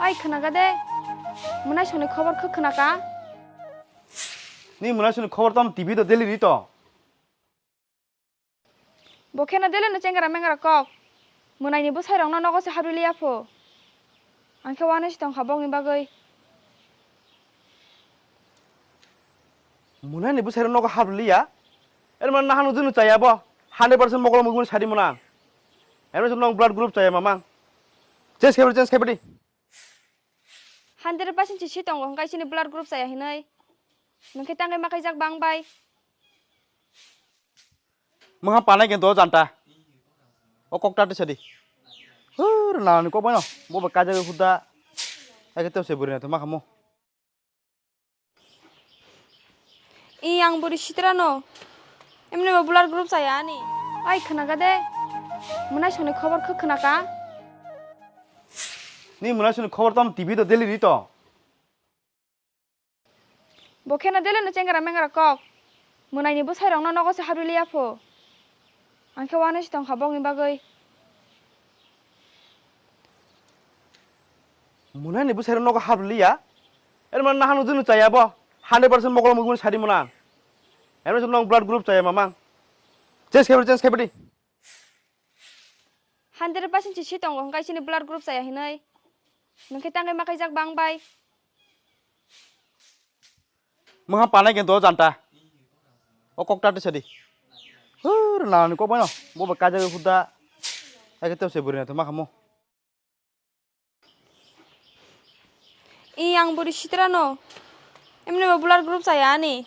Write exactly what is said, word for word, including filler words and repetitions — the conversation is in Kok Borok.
Ai khwnaka de, mwnai songni khobor khe khwnaka? Ni mwnai songni khobor tamo T V do daily ri to. Bo kheno daily no chengra mengra kok. Mwnaini bwsairokno nogo se habri liya pho. Ang khe uanai se tongkha bokni bagwi. Mwnai ni bwsai rok nogo habri liya. Ero mano nahano junu chaya bo. Hundred percent mokol mukmuni sadi mwnang. Ero se nong blood group chaya mamang. Change khaibadi, change khaibadi. Hundred percent si si tongo hwnkhe chini blood group chaya hinwi. Nwng khe tangwi makai jak bang bai. Mungha panai khe do janta. O kok ta tisa di. Hur nani kok baino. Bo ba kaja huda. Eke to se burina to makamo. I ang buri sitra no. Emni bo blood group chaya ani. Ai khwnaka de. Mwnai songni khobor khe khwnaka? Ni mwnai songni khobor tamo T V do daily ri to. Bo kheno daily no chengra mengra kok. Mwnaini bwsairokno nogo se habri liya pho. Ang khe uanai se tongkha bokni bagwi. Mwnai ni bwsai rok nogo habri liya. Ero mano nahano junu chaya bo. Hundred percent mokol mukmuni sadi mwnang. Ero se nong blood group chaya mamang. Change khaibadi, change khaibadi. Hundred percent si si tongo hwnkhe chini blood group chaya hinwi. Nwng khe tangwi makai jak bang bai. Mungha panai khe do janta. O kok ta tisa di. Hur nani kok baino. Bo ba kaja huda. Eke to se burina to makamo. I ang buri sitra no. Emni bo blood group chaya ani.